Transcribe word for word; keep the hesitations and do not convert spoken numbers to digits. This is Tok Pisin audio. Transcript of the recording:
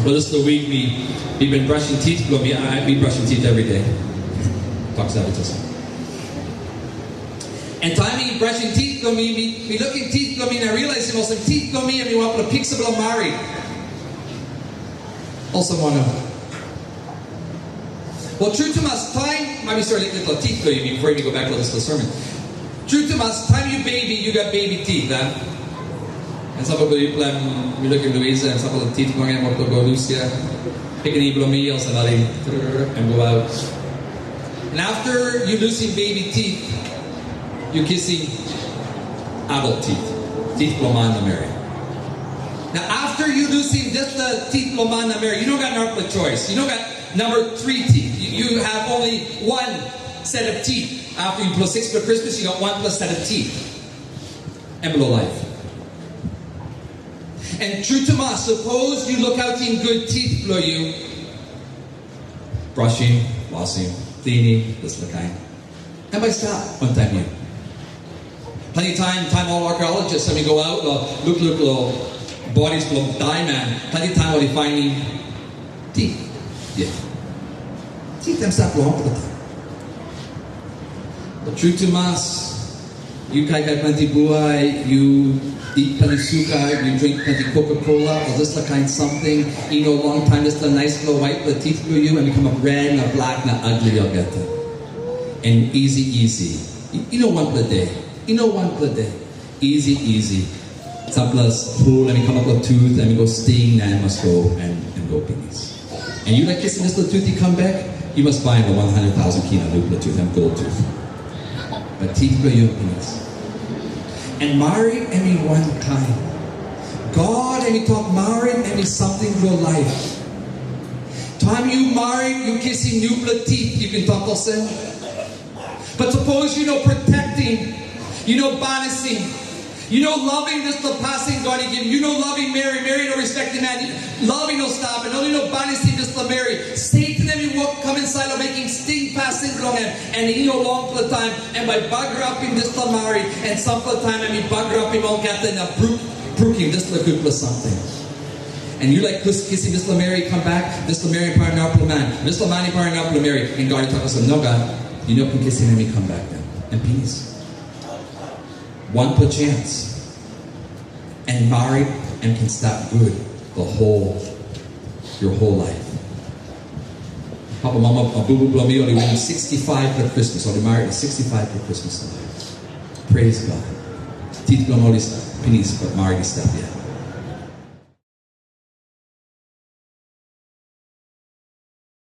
Well, just the week we, we've been brushing teeth, but we, I, we brushing teeth every day. Talks about it. And time we brushing teeth, but we, we, we looking teeth, but we, and I realize you know some teeth, but me, and we want to pick some of Mari. Also, one of Well, true to my time, let me start with the teeth, before we go back to this sermon. True to my time, you baby, you got baby teeth, huh? And some of you plan, you look at Louisa, and some of the teeth going in, what go Lucia, picking up me, or somebody, and go out. And after you losing baby teeth, you kissing adult teeth. Teeth lo man na meri. Now, after you losing this the teeth lo man na meri, you don't got another choice. You don't got number three teeth. You, you have only one set of teeth. After you blow six for Christmas, you got one plus set of teeth. And below life. And true to ma, suppose you look out in good teeth below you. Brushing, flossing, cleaning, this the kind. And by stop, one time you. Plenty time, time all archaeologists, I mean, go out, lo, look, look, lo, bodies lo, die man. Plenty time, what you finding? Teeth. Yeah. Teeth, them stop long for the time. But true to mas, you kaikai plenty buai, you eat plenty suka, you drink plenty Coca-Cola, or this kind something, you know, long time, just a nice little white, the teeth for you, and become a red, and a black, and a ugly, you'll get them. And easy, easy. You, you know, one per day. You know, one per day. Easy, easy. Sampla full, and come up with tooth, and go sting, and must go, and, and go pinis. And you like kissing this little tooth, you come back, you must buy him a one hundred thousand kina new tooth and gold tooth. But teeth for you pinis. And married any one time. God, any talk married, any something your life. Time you married, you kissing new blood teeth, you can talk also. But suppose you know protecting, you know balancing, you know loving this the passing God he give, you know loving Mary, Mary no respecting man, loving no stop, and only no balancing this the Mary. Satan and you walk come inside of making sting passing long and, and you know long for the time, and by bugger up in this the Mary, and some for the time and we bugger up in all gat and a brook, brooking this the good for something. And you like kiss, kissing this the Mary come back, this the Mary parang up man, this the money parang up Mary, and God talk us no God. You know, can kiss him and he come back then. And peace. One per chance. And married and can start good the whole, your whole life. Papa, mama, a bubu blo mi, only waiting sixty-five for Christmas. Only married at sixty-five for Christmas. Praise God. Teeth blo mi, only peace, but married is start yet.